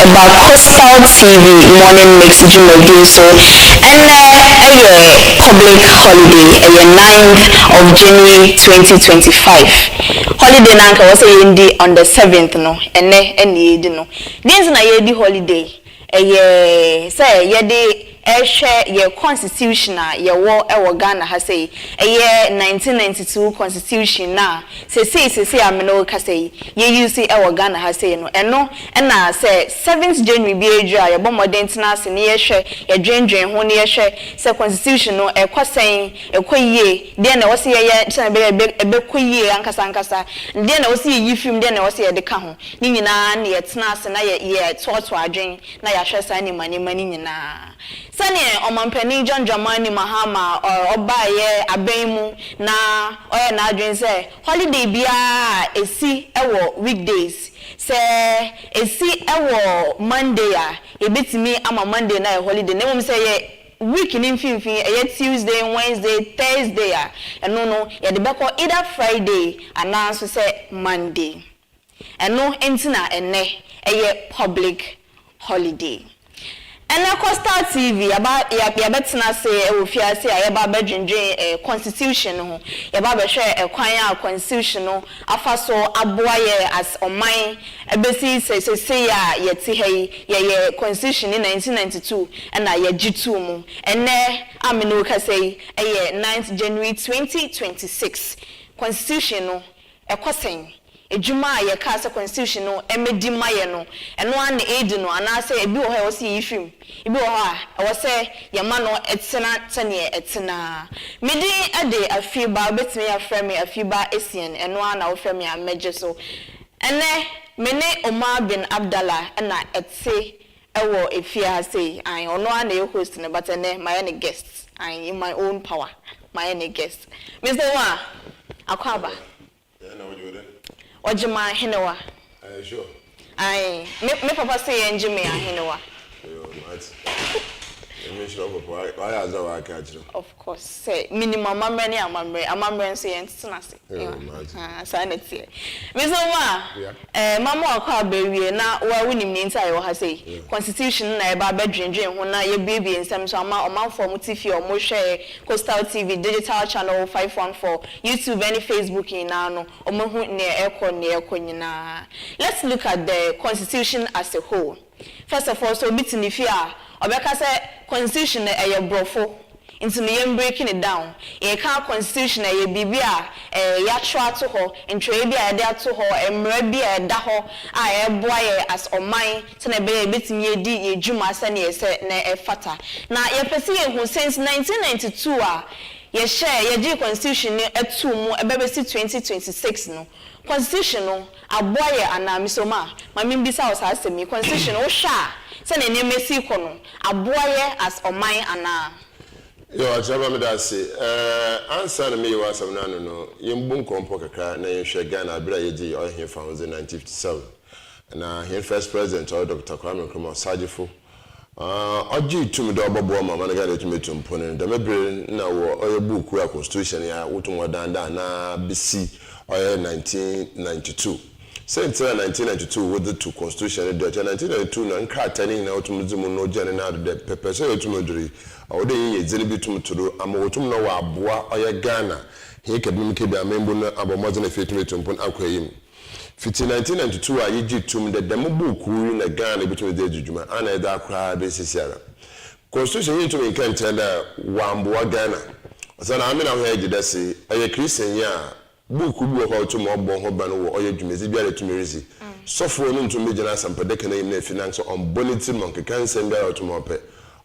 Ɛba Coastal TV Morning Mix dwumadie so. Ɛnnɛ ɛyɛ public holiday, ɛyɛ 9th of January 2025. Holiday na anka wɔ sɛ yɛndi on the 7th no, ɛnnɛ ɛna yɛdi no. Deɛ nti na yɛdi holiday, ɛyɛ sɛ yɛde ɛhwɛ yɛ constitution a yɛwɔ ɛwɔ Ghana ha sɛ ɛyɛ 1992 constitution na sesei sesei a mene kasa yi yɛyi si ɛwɔ Ghana ha sɛ no. Ɛno ɛna sɛ 7th January bi aduru a, yɛbɔ mmɔden tena ase ne yɛhwɛ, yɛdwendwen ho ne yɛhwɛ sɛ constitution no ɛkɔ sɛn, ɛkɔ yie, deɛ na ɛwɔ sɛ yɛyɛ sɛ ɛbɛyɛ ɛbɛkɔ yie ankasa ankasa, deɛ na ɛwɔ sɛ yɛyi fim, deɛ na ɛwɔ sɛ yɛde ka ho ne nyinaa ne yɛtena ase na yɛ yɛtoatoa adwen na yɛahwɛ saa nneɛma nneɛma ne nyinaa. Sɛneɛ Ɔmampanin John Dramani Mahama ɔbaayɛ abɛn mu na ɔyɛ n'adwene sɛ holiday biara esi ɛwɔ weekdays, sɛ esi ɛwɔ Monday a, yɛbɛtumi ama Monday na yɛ holiday, na mmom sɛ yɛ week ne mfimfini, ɛyɛ Tuesday, Wednesday, Thursday a, ɛno no yɛde bɛkɔ either Friday anaa nso sɛ Monday. Ɛno nti na ɛnɛ ɛyɛ public holiday. Ɛnɛ Coastal TV yaba, yɛbɛtena ase ɛwɔ fiase a yɛba abɛdwendwen constitution no ho. Yɛba abɛhwɛ ɛkwan a constitution no afa so aboa yɛ as ɔman ɛbɛsi sɛ sɛsei a yɛte ha yi. Yɛyɛ constitution ne 1992 ɛna yɛgye too mu. Ɛnɛ a me ne wo kasa yi, ɛyɛ 9th January 2026. Constitution no ɛkɔ sɛn? Edwuma a yɛka sɛ constitution no ɛmɛdi ma yɛ no, ɛno ara na edi no, anaasɛ ebi wɔ hɔ a ɛwɔ sɛ yɛyi fim, ebi wɔ hɔ a ɛwɔ sɛ yɛma no ɛtena sɛneɛ ɛtena? Medi ɛde Afiba, wobɛtumi afrɛ me Afiba Esien. Ɛno ara na wofrɛ me a mɛgye so. Ɛnɛ me ne Omar bin Abdallah ɛna ɛte ɛwɔ efie ha sei. Ayi, ɔno ara na ɛyɛ host no, but ɛnɛ mayɛ ne guest. Ayi, in my own power mayɛ ne guest. Mr Omar, akɔ aba. Ɔgye ma ahenewa. Sure. Ayi, me papa sɛ yɛn gye me ahenewa. Ɛmi nhyira papa, wayɛ adze a waka akyerɛ. Of course, sɛ minim amammerɛ ne amammerɛ, amammerɛ nso yɛn tete n'ase. Yeah. Saa na teɛ. Mr Omar, mama wakɔ aba awie na wa wonim ne nti a yɛwɔ ha sei. Constitution na yɛba abɛdwendwen ho na yɛbuebue nsɛm so ama ɔmanfoɔ a wɔte fie a wɔhwɛ Coastal TV digital channel 514, YouTube ne Facebook nyinaa no, wɔahu nea ɛkɔ nea ɛkɔ nyinaa. Let's look at the constitution as a whole. First of all, so obi te ne fie a, ɔbɛka sɛ constitution no ɛyɛ borɔfo, nti no yɛn breaking it down. Yɛka constitution, ɛyɛ biribi a yɛatwerɛ ato hɔ, ntwerɛ bi a yɛde ato hɔ, mmerɛ bi a ɛda hɔ a ɛboa yɛ as ɔman sɛnea ɛbɛyɛ yɛbɛtumi yɛdi yɛ dwuma sɛnea ɛsɛ na ɛfata. Na yɛpɛ sɛ yɛhu, since 1992 a yɛhyɛ yɛgye constitution no ɛto mu ɛbɛbɛsi 2026 no, constitution no aboa yɛ anaa? Misoma maame mbisa wɔ saa asɛm yi: constitution no, wohwɛ a, sɛnea nneɛma si kɔ no, aboa yɛ as ɔman anaa? Yo, akyerɛ ba, meda ase. Ansa na meyɛ w'asɛm no ano no, yɛmbu nkɔmpɔ kakra na yɛnhwɛ Ghana abere a yɛgye ɔyɛ hɛn fa ho dze 1957 na hɛn first president, ɔyɛ Dr Kwame Nkrumah Ɔsagyefo, ɔgye tum dɛ ɔbɛboa ma ɔman Ghana etumi etu mpon no. Dɛm bere na wɔ ɔyɛ buuku a constitution a wotum wɔdandan na besi ɔyɛ 1992. Sɛnti na 1992 wɔdze to constitution no deɛ, ɔkyɛ 1992 na nkrataa no nyinaa wotum dze mu no gyina ne nan do dɛ pɛpɛ sɛ yɛtum duru yi, ɔwɔ dɛ yɛnyɛ dzin bi tum to do ama wɔtum na wɔaboa ɔyɛ Ghana hɛn kabinom kebi amembu no abɔ mmɔdzen afei tumi etu mpon akɔ anim. Fiti 1992 a yɛgye tum dɛ dɛm buukuu yi na Ghana ebitumi dze adi dwuma ana ɛdze akoraa bɛsisi ara, constitution yi ntumi nka nkyɛn dɛ wɔamboa Ghana. Ɔsɛ na amena ho yɛ gye dɛ se ɔyɛ Christian yi a, buuku bi wɔ hɔ a otum ɔbɔ ho ban wɔ ɔyɛ dwumadzi biara etumi resi. Sɔfoɔ no ntumi gyina asɛmpadaka n'anim na efi nan so ɔmbɔ ne tirim ɔnkeka nsɛm biara a otum ɔpɛ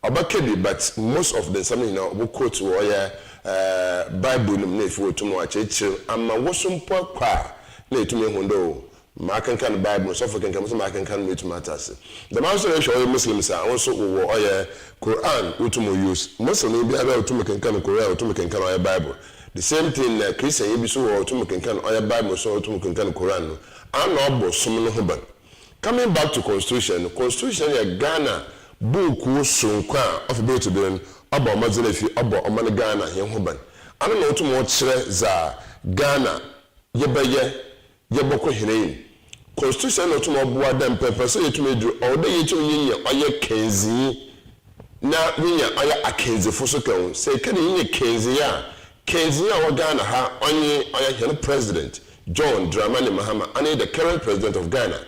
ɔbɛka bi, but most of the nsɛm no nyinaa ɔbɔ quote wɔ ɔyɛ Bible no mu na efi otum na wakyerɛkyerɛ ama woso mpo akɔ a na etumi ehu dɛ o maakenkan Bible no. Sɔfo kenkan mo sɛ maakenkan no, etumi ate ase. Dɛm nso na ehwɛ ɔyɛ Muslims a, wɔn nso wowɔ ɔyɛ Quran wotum use. Muslim biara a otum kenkan Quran, otum kenkan ɔyɛ Bible. The same thing na Christian yi bi so wɔ, otum kenkan ɔyɛ Bible so, otum kenkan Quran no ana ɔbɔ som no ho ban. Coming back to constitution no, constitution yɛ Ghana buukuu soronko a ɔfa bɛyɛ to bi no, ɔbɔ ɔmɔdze efi ɔbɔ ɔman Ghana yɛn ho ban ana na otum ɔkyerɛ dza Ghana yɛbɛyɛ, yɛbɔkɔ hene yi. Constitution na ɔtum ɔboa dɛ mpɛmpɛnso yɛtum edur, ɔwɔ dɛ yetum yenya ɔyɛ kandzinyi na yenya ɔyɛ akandzifo so ka ho. Sɛ yɛka dɛ yenya kandzinyi a, kandzinyi a ɔwɔ Ghana ha ɔnye ɔyɛ hɛn President John Dramani Mahama, ɔno nye the current President of Ghana.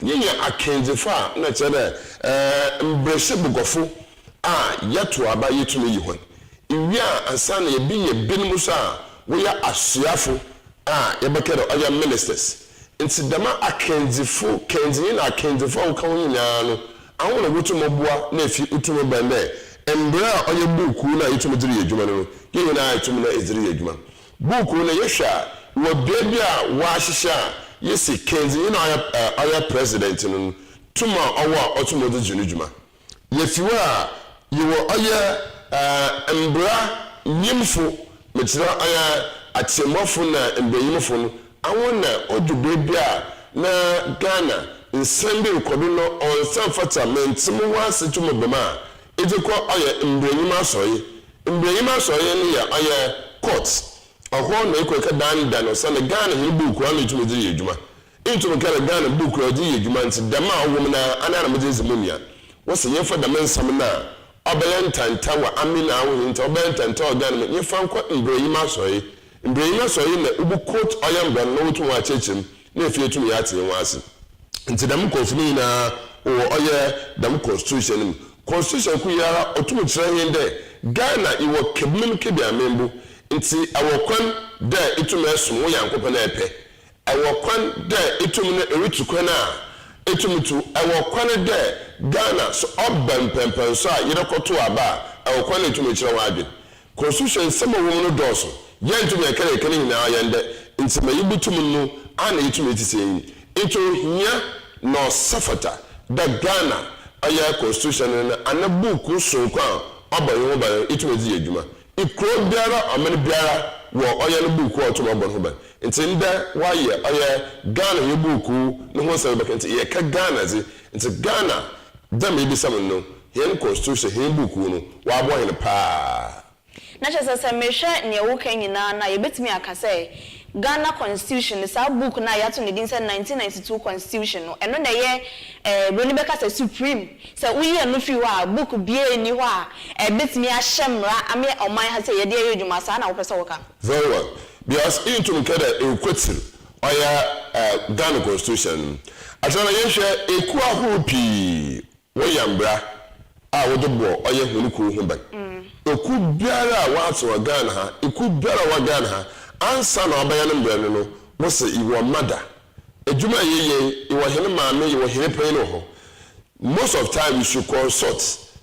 Yenya akandzifo a nna kyerɛ dɛ mbrɛhyɛbaguafo a yɛtow aba yetum yi hɔn. Iwie a ansaana yebenya binom so a wɔyɛ asuafo a yɛbɛka dɛ ɔyɛ ministers. Ntsi dɛm akandzifo, kandzinyi na akandzifo a wɔka ho nyina no, ahɔn na wotum boa na efi otum bɛn dɛ mbrɛ a ɔyɛ buukuu no a yetum dze reyɛ edwuma no no, hɛn nyina etum na edze reyɛ edwuma. Buukuu no yɛhwɛ a, wɔ bea bi a wɔahyehyɛ a yesi kandzinyi na ɔyɛ ɔyɛ president no no, tum a ɔwɔ a ɔtum ɔdze dzi no dwuma. Yefi hɔ a, yɛwɔ ɔyɛ mbra nyimfo, mekyerɛ ɔyɛ atsɛmbuafo na mbranyimfo no, ahɔn na odu ber bi a na Ghana nsɛm bi rokɔ do no ɔnnsɛ mmfata menntse moho ase tum ba mu a, edze kɔ ɔyɛ mbranyim asɔe. Mbranyim asɔe no yɛ ɔyɛ court, hɔ na ekɔ ekɛdandan osiandɛ Ghana hɛn buukuu ano etum dze yɛ edwuma. Inntum nnkã dɛ Ghana buukuu a wɔdze yɛ edwuma ntsi dɛm a ɔwɔ mu no ara ana na medze ridzi mo nua. Wɔse yɛmfa dɛm nsɛm no a ɔbɛyɛ ntanta wɔ ame na awo hɛn ntsi ɔbɛyɛ ntanta wɔ Ghana mu nyɛmfa nkɔ mbranyim asɔe. Mbranyim asɔe na wobu court ɔyɛ mbra no na wotum wɔakyerɛkyerɛ mu na efei yetum yɛatse hɛnho ase. Ntsi dɛm nkorɔfo no nyina wɔ ɔyɛ dɛm constitution no mu. Constitution kor yi ara otum kyerɛ hɛn dɛ Ghana ewɔ kebmem kebiamembo ntsi ewɔ kwan dɛ itum som wo Nyankopɔn a epɛ. Ewɔ kwan dɛ itum no erutu kwan a, itum tu. Ewɔ kwan dɛ Ghana so ɔba mpɛnpɛnso a yerɔkɔtow aba a, ewɔ kwan dɛ itum ekyerɛ w'adwen. Constitution nsɛm a ɔwɔ mu no dɔɔ so, yɛnntum yɛnnka dɛ yɛka ne nyinara yɛ ndɛ, ntsi ma yebotum no ana yetum etsitsi enyi. Ntsi ohia na ɔsɛ fata dɛ Ghana ɔyɛ constitution no no ana buukuu soronko a ɔbɔ hɛnho ban no yetum dze yɛ edwuma. Ekurow biara, ɔman biara wɔ ɔyɛ no buukuu a ɔtum ɔbɔ no ho ban. Ntsi ndɛ wɔayɛ ɔyɛ Ghana hɛn buukuu no ho nsɛm bɛka ntsi yɛka Ghana dze, ntsi Ghana dɛ ma ebisa me no, hɛn constitution, hɛn buukuu no wɔaboa hɛn paa. Na kyerɛ sɛ, sɛ mehwɛ nea woka nyinaa no a, yɛbɛtumi aka sɛ Ghana Constitution no, saa book no a yɛato ne din sɛ 1992 Constitution no, ɛno na ɛyɛ, eh, buroni bɛka sɛ supreme. Sɛ woyi ɛno firi hɔ a, book biara nni hɔ a ɛbɛtumi ahyɛ mmara ama ɔman ha sɛ yɛde ayɛ adwuma. Saa na wopɛ sɛ woka? Very well. Because inntum nnkɛ dɛ erokwetsir ɔyɛ Ghana constitution no. Afei na yɛhwɛ ekuw ahorow pii wɔyɛ mbra a wɔdze bɔ ɔyɛ hɔn kuw ho ban. Ekuw biara a wɔatse wɔ Ghana ha, ekuw biara a ɔwɔ Ghana ha, ansaana ɔabɛyɛ no mbra no no, wɔse ewɔ mother. Edwuma a yɛyɛ yi, ewɔ hɛn maame, ewɔ hɛn panyin wɔ hɔ. Most of time we should consult.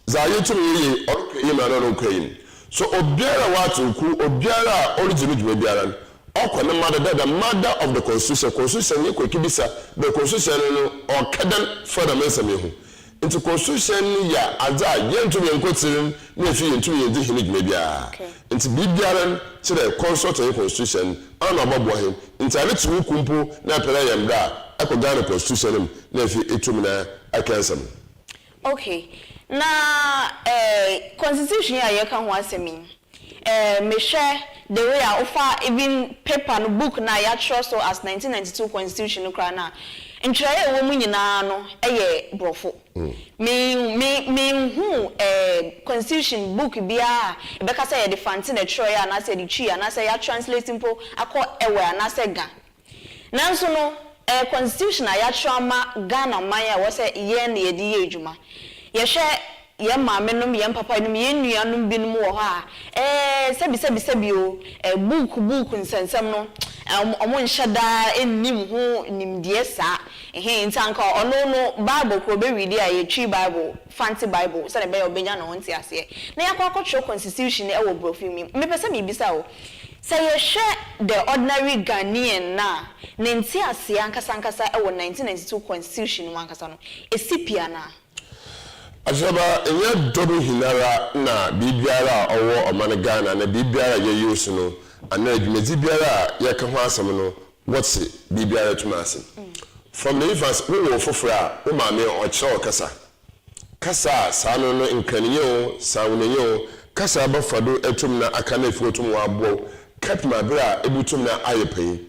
Dza yetum yɛyɛ yi, ɔrokɔ enyim anaa ɔronnkɔ enyim. So obiara a ɔatsew kuw, obiara a oridzi no dwuma biara no, ɔkɔ ne mother dɛ the mother of the constitution, constitution no yɛkɔ ekebisa dɛ constitution no no ɔka dɛn fa dɛm nsɛm yi ho. Ntsi constitution no yɛ adze a yenntum yennkotsir na efi yenntum yenndzi hɛn dwuma biara. Ntsi biribiara no kyerɛ consult hɛn constitution no ana ɔbɔboa hɛn. Ntsi adze kye wo ku mpo na epɛ dɛ eyɛ mbra a, ekɔ Ghana constitution no mu na efi etum na aka nsɛm no. Okay, na eh, constitution yi a yɛreka ho asɛm yi, eh, mehwɛ the way a wofa even paper no, book no a yɛatwerɛ so as 1992 constitution no koraa no a, ntwerɛeɛ a ɛwɔ mu nyinaa no yɛ borɔfo. Me, me, menhuu eh, constitution book biara a ɛbɛka sɛ yɛde Fante na ɛtwerɛeɛ anaasɛ yɛde Twi anaasɛ yɛatranslate mpo akɔ Ewe anaasɛ Ga. Nanso no, ɛyɛ constitution a yɛatwerɛ ama Ghana man a ɛwɔ sɛ yɛn na yɛde yɛ adwuma. Yɛhwɛ yɛn maamenom, yɛn papanom, yɛn nuanom binom wɔ hɔ a, ɛɛ, sɛbi sɛbi sɛbi o, ɛɛ, buuku buuku nsɛnsɛm no, ɛɛ, wɔnhyɛ da nnim ho nimdeɛ saa. Ɛhɛn, nti anka ɔno no, Bible koraa ɔbɛreadi a, ɛyɛ Twi Bible, Fante Bible, sɛdeɛ ɛbɛyɛ a ɔbɛnya ne ho nteaseɛ. Na yɛakɔ akɔtwerɛ constitution no wɔ Borɔfo mu. Mepɛ sɛ mebisa o, Sɛ yɛhwɛ the ordinary Ghanaian no a, ne nteaseɛ ankasa ankasa wɔ 1992 constitution no mu ankasa no, ɛsi pi anaa? Akyerɛba, nnyɛ dɔ no nyinara na biribiara a ɔwɔ ɔman Ghana anaa biribiara a yɛyɛ osu no anaa dwumadzi biara a yɛreka ho asɛm no wɔtse biribiara tum ase. From the infancy, wowɔ wo fofor a, wo maame ɔkyerɛ wo kasa. Kasa a saa no no nkrannyɛ o, saawonnyɛ o, kasa a ebɛfa do etum na aka na efi otum ɔaboa wo kɛpem aber a ebotum na ayɛ panyin.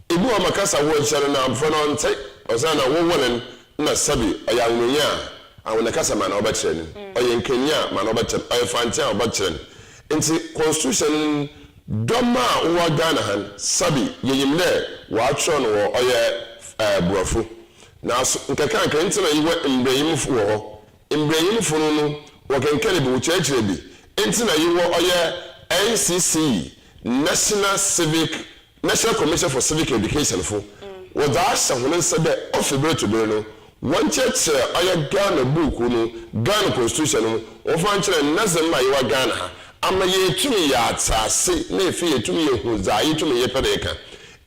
Ebi wɔ hɔ ma kasa wɔrekyerɛ no no abofra no ɔnntse. Osiandɛ wɔwɔ no nna sɛbe ɔyɛ Awonoyi a, Awona kasa ma na wɔbɛkyerɛ no, ɔyɛ Nkanyi a ma na wɔbɛkyerɛ no, ɔyɛ Fantse a wɔbɛkyerɛ no. Ntsi constitution no dɔm a wɔwɔ Ghana ha no, sɛbe yenyim dɛ wɔakyerɛw no wɔ ɔyɛ Borɔfo. Naaso nkakrankra ntsi na yewɔ mbranyimfo wɔ hɔ. Mbranyimfo no no wɔkenkan bi, wɔkyerɛkyerɛ bi. Ntsi na yewɔ ɔyɛ NCCE, National Civic National Commission for Civic Education fo, wɔdze ahyɛ hɔn nsa dɛ ofi ber to ber no, wɔnkyerɛkyerɛ ɔyɛ Ghana buukuu no, Ghana Constitution no, wɔmfa nkyerɛ ndɛdze mma yɛwɔ Ghana ha, ama yeetum yaatse ase na efi yeetum yehu dza yetum yɛpɛ dɛ yɛka.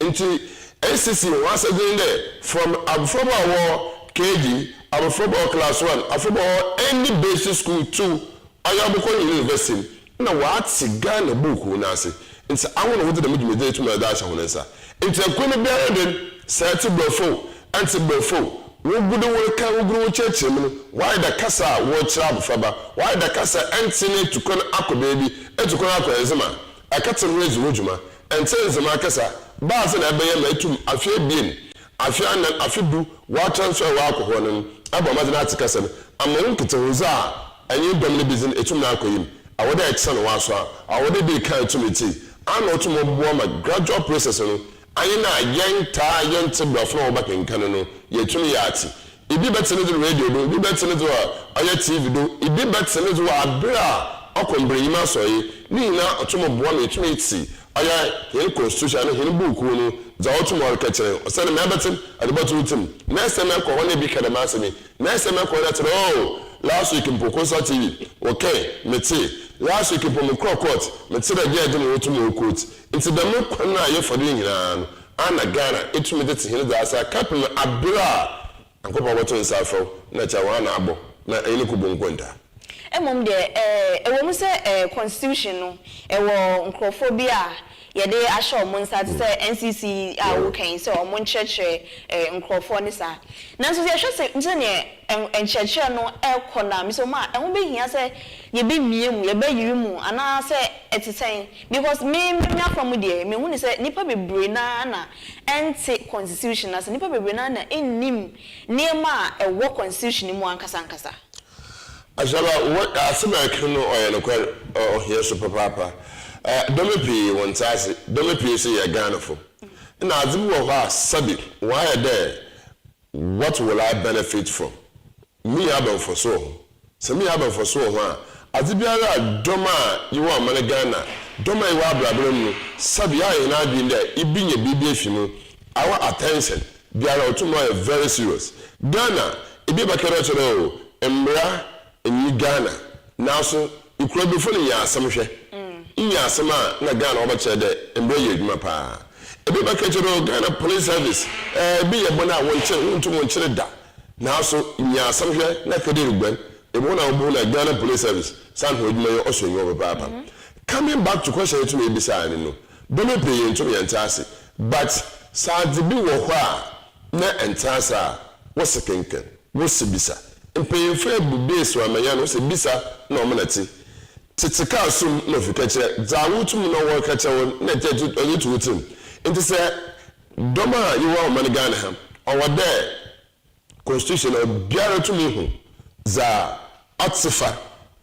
Ntsi NCC hɔn asɛdze nye dɛ from abofraba a ɔwɔ KG, abofraba a ɔwɔ class one, abofraba a ɔwɔ any basic school to ɔyɛ abɔkɔ university no, nna ɔatse Ghana buukuu no ase. Ntsi awo na wɔdze dɛm dwumadzi yi tum dze ahyɛ hɔn nsa. Ntsi kwan biara do no, sɛ etse Borɔfo o, enntse Borɔfo o, wogu do woreka, wogu do wokyerɛkyerɛ mu no, wɔayɛ dɛ kasa a wɔrekyerɛ abofraba, wɔayɛ dɛ kasa a enntse na etu kwan akɔ beebi, etu kwan akɔ Nzema, ɛkɛtse ho edzi ho dwuma. Enntse Nzema kasa, baadze na ebɛyɛ ma etum afe ebien, afe anan, afe du, wɔatransfer wo akɔ hɔ no, abɔ mbɔdzen atse kasa no, ama wo nkitahodzi a enye dɔm no bedzi no etum na akɔ enyim. Awɔ dɛ ɛtsen w'aso a, awɔ dɛ bi reka etum etsie. Ana otum ɔboa ma gradual process no, anyen a yɛnntaa yɛnntse brɔfo na wɔbɛkenkan no, yeetum yaatse. Ibi bɛtse ne dze wɔ radio do, ibi bɛtse ne dze wɔ ɔyɛ TV do, ibi bɛtse ne dze wɔ aber a ɔkɔ mbranyim asɔe. Ne nyina otum boa ma yetum tse ɔyɛ hɛn constitution anaa hɛn buukuu no dza otum ɔrekɛkyerɛ hɛn. Osiandɛ ma ebɛtse no, edze bɔto wo tsirmu. Next time ekɔ hɔ na bi ka dɛm asɛm yi, Next time mɛkɔ na kyerɛ oh Last week mpo Kosa TV wɔkɛɛ metsee Last week mpo mokɔɔ court metse dɛ judge no wotum wɔ court Ntsi dɛm kwan no a yɛfa do yi nyinaa no ana Ghana etumi dze tse hɛn dze ase akɛpem aber a Nyankopɔn bɔto nsa afrɛ wo na kyerɛ woana abɔ na enye no kɔbɔ nkontaa. Mmom deɛ, ɛwɔ mu sɛ constitution no, ɛwɔ nkorɔfoɔ bi a yɛde ahyɛ wɔn nsa te sɛ NCC yi a woka yi sɛ wɔn nkyerɛkyerɛ nkorɔfoɔ ne saa. Nanso sɛ yɛhwɛ sɛ sɛdeɛ nkyerɛkyerɛ no rekɔ no a, mesɛ wɔn a, ɛho bɛhia sɛ yɛbɛmia mu, yɛbɛyere mu anaa sɛ ɛte sɛn? Because me me m'afa mu deɛ, mehu no sɛ nnipa bebree no ara na ɛnte constitution no ase, nnipa bebree no ara na ɛnnim nneɛma a ɛwɔ constitution no mu ankasa ankasa. Asɛm a wɔ asɛm a ɛka no ɔyɛ nokwar, ɔhia so papaapa. Dɔm pii wɔnntse ase, dɔm pii so yɛ Ghanafo. Nna adze bi wɔ hɔ a sɛbe wɔayɛ dɛ what will I benefit from? Minya aba mfaso wɔ ho. Sɛ minya aba mfaso wɔ ho a, adze biara a dɔm a yɛwɔ ɔman Ghana, dɔm a yɛwɔ abrabɔ no mu no, sɛbe yɛayɛ hɛn adwen dɛ ibenya biribi efi mu, our attention biara otum ɔyɛ very serious. Ghana, ebi bɛka dɛ ɔkyerɛ dɛ oh, mbra nnyi Ghana, naaso ekurow no nya asɛm hwɛ. Inya asɛm a nna Ghana wɔbɛkyerɛ dɛ mbra yɛ edwuma paa. Ebi bɛka kyerɛ dɛ oh, Ghana police service, eh, bi yɛ bɔn a wɔnnkyer, wonntum nnkyer da. Naaso inya asɛm hwɛ na ka dɛ eruguan, ebohu na wobohu na Ghana police service san hɔn edwuma yɛ ɔsɔ enyiwa papaapa. Coming back to question a etum ebisaa no no, dɔm pii yenntum yɛnntse ase but sɛ adze bi wɔ hɔ a na ɛnntse ase a, wose kenkan, wose bisa. Mpanyimfo ebu base wɔ amanya no, wose bisa na ɔmo na tse. Tsetse kaa sum na ofi kɛkyerɛ, dza wotum na wɔreka kyerɛ wo no na ɔdze to wo tsirmu. Ntsi sɛ dɔm a yɛwɔ ɔman Ghana ha, ɔwɔ dɛ Constitution no obiara tumi hu dza ɔtse fa,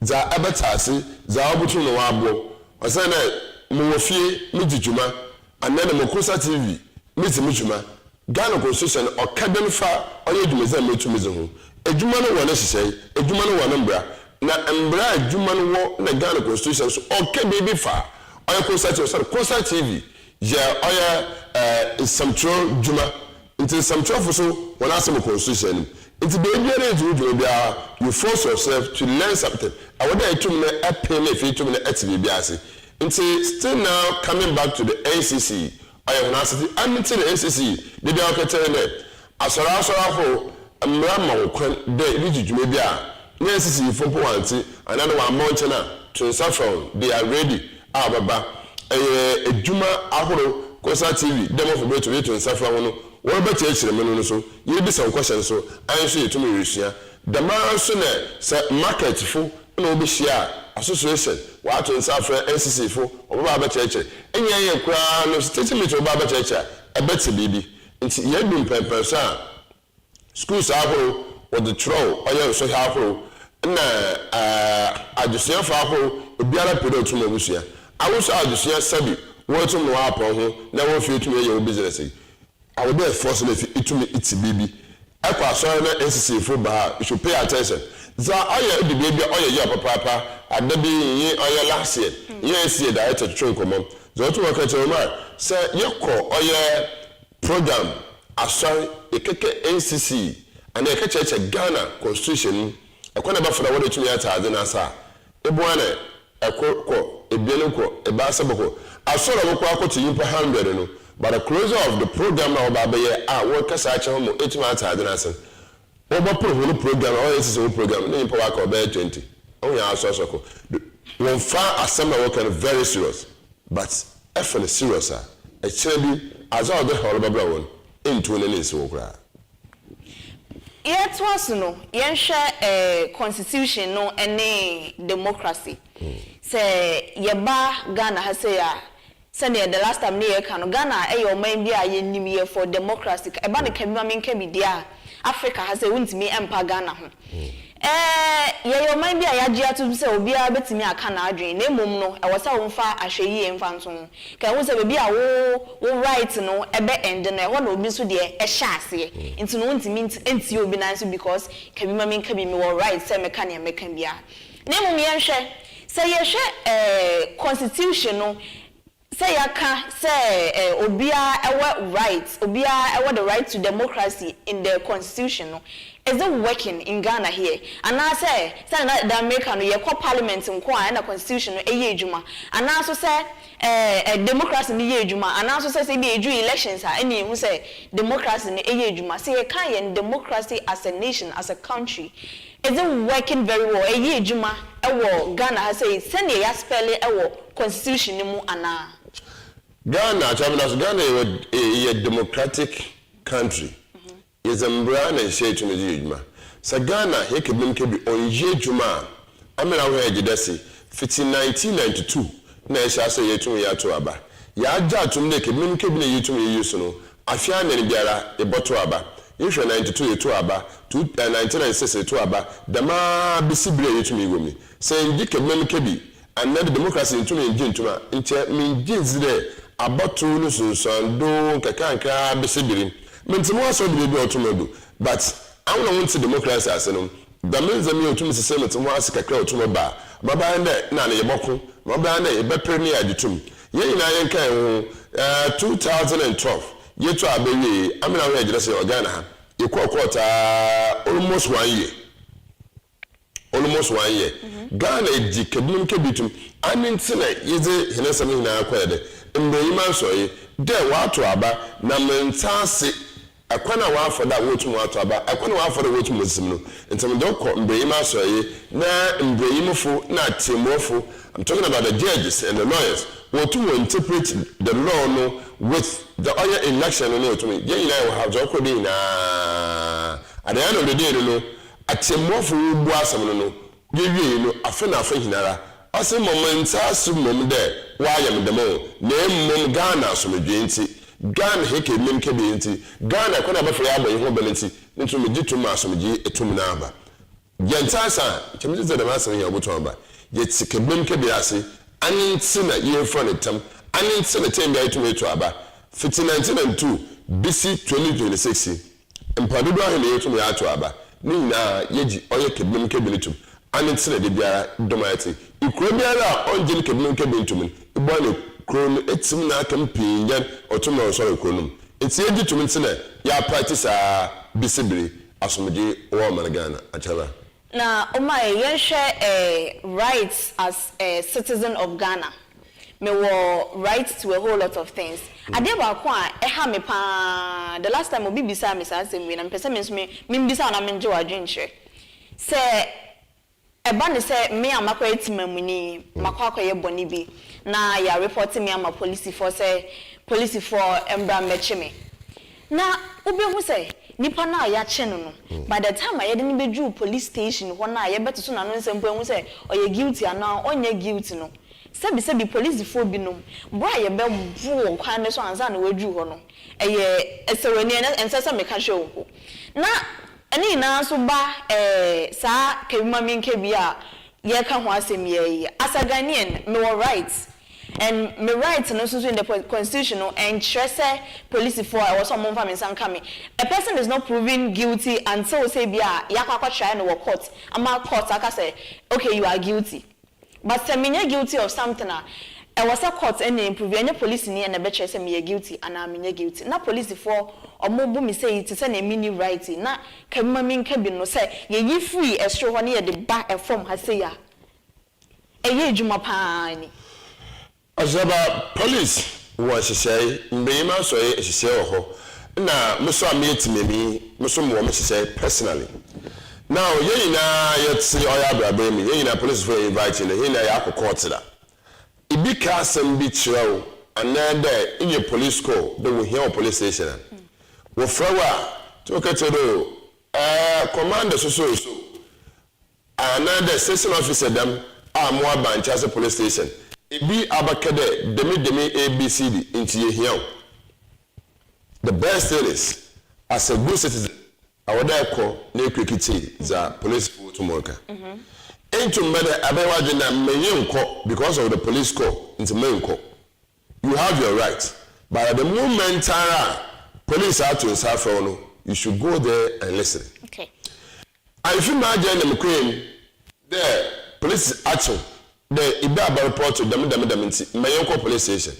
dza ɛbɛtse ase, dza obotum na ɔaboa wo. Osiandɛ mowɔ fie midzi dwuma, anaa na mokosa TV midzi mo dwuma. Ghana Constitution no ɔka dɛn fa ɔyɛ dwumadzi a metum dzi ho? Edwuma no wɔ ne nhyehyɛe, edwuma no wɔ ne mbra, na mbra a edwuma no wɔ na Ghana Constitution so ɔka biribi fa ɔyɛ Kosa TV, osiandɛ Kosa TV yɛ ɔyɛ nsɛmtwerɛ dwuma. Ntsi nsɛmtwerɛfo so hɔn asɛm wɔ constitution no mu. Ntsi beebiara edzi wo dwuma biara, you force yourself to learn something. Ɛwɔ dɛ etum na ɛpen na efei tum na ɛtse biribi ase. Ntsi still now coming back to the NCC, ɔyɛ hɔn asɛdze. Ano ntsi na NCC da biara wɔkɛkyerɛ hɛn dɛ asɔr asɔr ahorow mbra ma wo kwan dɛ eridzi dwuma bi a na NCC fo mpo wɔanntse anaa dɛ wɔammba wo nkyɛn a, to nsa frɛ hɔn, they are ready a wɔbɛba. Ɛyɛ edwuma ahorow, Kosa TV, dɛ mɔfo ber to yeto nsa frɛ hɔn no, wɔrebɛkyerɛkyerɛ mu no no so, yerebisa nkɔhyɛ no so, hɛn so yetum rusua. Dɛmara so na sɛ market fo na wobehyia a, association, wɔato nsa afrɛ NCC fo, wɔbɛba abɛkyerɛkyerɛ. Nnyɛ yɛ koraa no, sɛ tsetse meeting wɔba abɛkyerɛkyerɛ a, ɛbɛtse biribi. Ntsi yeedu mpɛnpɛnso a. Schools ahorow wɔdze kyerɛw ɔyɛ nsɔhwɛ ahorow na adzesuafo ahorow obiara pɛ dɛ otum obosua. Awo so adzesua sɛbi woetum na wɔapɔn ho na wɔ fie etum eyɛ wo business yi. Awo dɛ force na efi itum itse biribi. Ekɔ asɔr na NCC fo ba a you should pay attention. Dza ɔyɛ edu beebi a ɔyɛ yaw papaapa ada bi nye ɔyɛ last year nye NCA director twetwe nkɔmbɔ. Dza otum ɔka kyerɛ hom a sɛ yɛkɔ ɔyɛ program asɔr yɛkɛkɛ NCC anaa yɛkɛkyerɛkyerɛ Ghana constitution mu ɛkwan a ɛbɛfa do a wɔde tumi atse adze no ase a, eboa na ɛkor kɔ, ebien kɔ, ebiasa bɔkɔ. Asɔr a wɔkɔ akɔto nyimpa 100 no, by the closure of the program na wɔba abɛyɛ a wɔrekasa akyerɛ hɔn ma etumi atse adze no ase no, wɔbɔper hɔn program a ɔyɛ NCC hɔn program no na nyimpa wɔaka ɔbɛyɛ 20. Ɔho yɛ asɔasɔr kɔ. Wɔmmfa asɛm na wɔka no very serious, but ɛfa no serious a, ɛkyerɛ bi adze a ɔde haw no bɛbrɛ wɔn ntu n'ani nsi hɔ koraa. Yɛtoa so no, yɛnhwɛ constitution no ne democracy. Sɛ yɛba Ghana ha sei a, sɛdeɛ the last time ne yɛka no, Ghana yɛ ɔman bi a yɛnim yɛ for democracy. Ɛba no ka bi ma menka bi deɛ a, Africa ha sɛ wontumi mpa Ghana ho. Yɛyɛ ɔman bi a yɛagye atom sɛ obiara bɛtumi aka n'adwene, na mmom no, ɛwɔ sɛ womfa ahwɛyie mfa nto ho. Ka ɛho sɛ baabi a wo right no ɛbɛ end no, ɛhɔ na obi nso deɛ ɛhyɛ aseɛ. Nti no wontumi ntie obi nan so because ka bi ma menka bi, mewɔ right sɛ meka nea mɛka biara. Na mmom yɛnhwɛ, sɛ yɛhwɛ constitution no, sɛ yɛaka sɛ obiara ɛwɔ right, obiara ɛwɔ the right to democracy in the constitution no, is it working in Ghana here? Anaasɛ sɛ na da America no yɛkɔ parliament nko a ɛna constitution no ɛyɛ adwuma, anaaso sɛ democracy no yɛ adwuma, anaaso sɛ bi edu elections a ɛna ehu sɛ democracy no ɛyɛ adwuma? Sɛ yɛka yɛn democracy as a nation, as a country, is it working very well? Ɛyɛ adwuma ɛwɔ Ghana ha sɛ sɛnea yɛa spell ɛwɔ constitution no mu anaa? Ghana atwamina so, Ghana yɛ democratic country. Yɛdze mbra na nhyɛ etumi dze yɛ adwuma. Sɛ Ghana yɛka binom ka bi ɔnyɛ adwuma a, amena wo hɛ gye dɛ se fiti 1992 na ɛhyɛ ase yɛtumi yɛato aba. Yɛagye atom dɛ kebinom ka bi na yɛtumi yɛyi so no, afe 4 biara yɛbɔto aba. Yɛhwɛ 92 yɛto aba, 1996 yɛto aba, dɛmaa besi bere a yɛtumi wɔ mu. Sɛ ngye kebinom ka bi anaa de democracy ntumi ngye ntom a, nkyɛ mengye ndzi dɛ abɔto no sunsuando nkakrankra besi bere. Mente mo asɔ de baabi a ɔtom adu, but awona ho nte democracy ase no, dɛm ndzɛmba yi a otumi sesɛ mete ho ase kakra a otum ba a, mabɛyɛ dɛ na ne yɛbɔko, mabɛyɛ dɛ yɛbɛpere ne yɛagye tom. Yɛn nyinaa yɛnka yɛn ho, 2012 yɛtu a bɛwie amena ho yɛgyerɛ sɛ yɛwɔ Ghana ha, yɛkɔɔ court almost one year, almost one year. Ghana gye kabinom kabi tum ane nti na yɛdze hɛn nsɛm nyinaa kɔɛ dɛ mbrɛnyim asɔre dɛ wɔato aba na mente ase ɛkwan a wɔafa do a wɔretum wɔato aba, ɛkwan a wɔafa do a wɔretum wɔsisim no. Nti mede kɔ mbrɛnyim asɔre na mbrɛnyimfo na atemmuafo, I'm talking about the judges and the lawyers, wɔtum wɔ interpret the law no with the ɔyɛ election no na wɔtum yɛn nyinaa yɛwɔ ha dza ɔkɔ do nyinaa. At the end of the day no, atemmuafo wɔbu asɛm no, yɛwie no afe na afe nyinara ɔsɛ mmom ntaase mmom dɛ wɔayɛ me dɛm o, na mmom Ghana asomdwe nti, Ghana heke mmem kebe nti, Ghana kwan a bɛfɛ yɛ abɔ yi ho bɛn nti nti megye tom ma asomdwe etum na aba. Yɛn ntaase a nkyɛn megye sɛ dɛm asɛm yɛ ɔbɛtum aba. Yɛte kebem kebe ase ane nti na yɛmfura ne tam ane nti na tɛn bi a yɛtum etu aba fiti 1992 bisi 2026. Mpa dodoɔ ahe na yɛtum yɛ ato aba ne nyinaa yɛgye ɔyɛ kebem kebe no tum ane nti na de biara dɔm ayɛ te ekuro biara a ɔngye ne kebem kebe ntum no ebua ne kuro no etim na aka pii nyɛn ɔtum na ɔnsɔre kuro no mu. Nti yɛgye tum nti na yɛa practice saa bisi bere asomdwe wɔ ɔman Ghana akyɛba. Na ɔma yɛnhwɛ rights as a citizen of Ghana. Mewɔ right to a whole lot of things. Adeɛ baako a ɛha me paa, the last time obi bisaa me saa asɛm wei na mepɛ sɛ me nso me membisa na mengye w'adwenkyerɛ. Sɛ ɛba ne sɛ me a makɔyɛ temamuni, makɔ akɔyɛ bɔne bi na yɛ report me ama polisifoɔ sɛ polisifoɔ mbra mmɛkye me, na wobɛhu sɛ nipa no a yɛakye no, by the time a yɛde no bɛduru police station hɔ no a yɛbɛtoto n'ano nsɛm mpo ehu sɛ ɔyɛ guilty anaa ɔnyɛ guilty no, sɛbisɛbi, polisifoɔ binom bere a yɛbɛbo wɔ kwan no so ansa na wɔaduru hɔ no, ɛyɛ ɛsɛ w'ani ɛnsɛ sɛ meka kyerɛ wo mpo na Ɛne nyinaa nso ba saa kabima mi nka bi a yɛka ho asɛm yɛ yi. As a Ghanaian, mewɔ right, and me right no nso so in the constitution no ɛnkyerɛ sɛ polisifoɔ a ɛwɔ sɛ ɔmo nfa me nsa nka me. A person is not proven guilty until sɛ bi a yɛakɔ akɔtry no wɔ court ama court aka sɛ, "Okay, you are guilty." But sɛ menyɛ guilty of something a, ɛwɔ sɛ court ɛna improve, ɛnyɛ police ni ɛna ɛbɛkyerɛ sɛ meyɛ guilty anaa menyɛ guilty. Na polisifoɔ ɔmo bu mi sɛ yi te sɛ na emi ni right na kabima mi nka bi no sɛ yɛyi firi ɛsoro hɔ ne yɛde ba ɛfam ha sɛ yi a ɛyɛ adwuma paa ni. Ɔsɛba, police wɔ nhyehyɛe, mbɛnyima asɔre nhyehyɛe wɔ hɔ, na me so a meyɛ timami, me so mewɔ me nhyehyɛe personally. Now, yɛn nyinaa yɛte ɔyɛ abrabɛ mu, yɛn nyinaa polisifoɔ yɛ invite no, yɛn nyinaa yɛakɔ court da ebi ka asɛm bi kyerɛ wo anaa dɛ nyɛ police call dɛ wohia wɔ police station a wɔfrɛ wo a, tí wɔka kyerɛ dɛ commander so so so anaa dɛ station officer dɛm a mo aba nkyɛn police station ebi abaka dɛ dɛmi dɛmi ABCD nti yɛhia wo. The best thing is, as a good citizen, awɔ dɛ ɛkɔ na ekura kiti dza police fo to mo nka ntum bɛ dɛ abɛyɛ wadwe na mmenye nkɔ because of the police call nti mmenye nkɔ. You have your right, but at the moment ara police ato nsa afɛ wo no, you should go there and listen. Ayifi maa gye nam kwan mu dɛ police akyew dɛ ibi aba report dɛm dɛm dɛm nti mmenye nkɔ police station,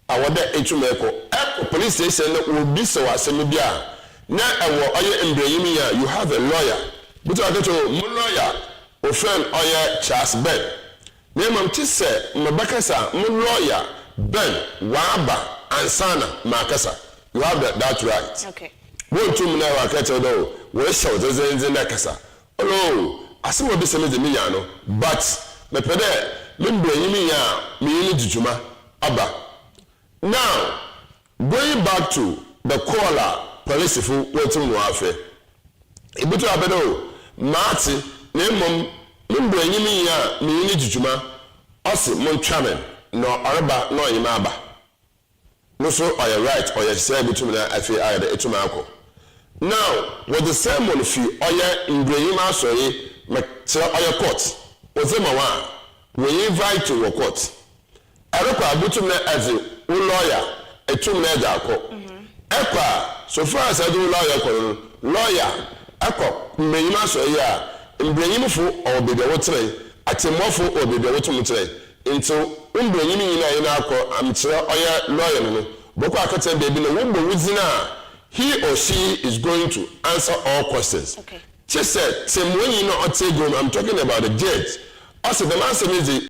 awɔ dɛ etum ɛkɔ police station na obi sɛ wɔ asɛm bi a na ɛwɔ ɔyɛ mbrɛnyim yi a, you have a lawyer butu akɛtɛ mo lawyer ofɛn ɔyɛ Charles Ben, na mmom ti sɛ mmɛbɛkasa mo lawyer Ben waba ansana maakasa. You have that right. Wɔntum na ɛwɔ akɛtɛ dɛ o wɔrehyɛ wo dzendzenndzen na kasa ɔlɔ asɛm a obi sɛ me de me nya no, but mepɛ dɛ me mbrɛnyim yi a meyi ne di dwuma aba. Now, going back to the call a polisifo wɔtum no afɛ ebutu abɛdɛ o maate, na mmom me mbrɛnyim yi a meyi ne di dwuma ɔsi mo ntwa me na ɔreba na ɔnyim aba no so, ɔyɛ right, ɔyɛ sɛ ebutum na afei ayɛ dɛ etum akɔ. Now, wɔde summon fi ɔyɛ mbrɛnyim asɔre mɛkyerɛ ɔyɛ court wɔdze ma wɔn a wɔyi invite wɔ court ɛrekɔ abutum na ɛdze wo lawyer etum na ɛdze akɔ ɛkɔ a, so far as ɛde wo lawyer kɔ no, lawyer ɛkɔ mbrɛnyim asɔre yi a mbrɛnyimfo ɔwɔ beebi a wɔtena, atemmɔfo wɔ beebi a wɔtum tena, nti wo mbrɛnyim nyinaa yi na-akɔ amkyerɛ ɔyɛ lawyer no bɔkɔ akɔtena beebi na wɔbɔ wo dzin a, he or she is going to answer all questions. Kyɛ sɛ tẹmuonyi na ɔte egom, I'm talking about the judge, ɔsɛ dɛm asɛm yi dze.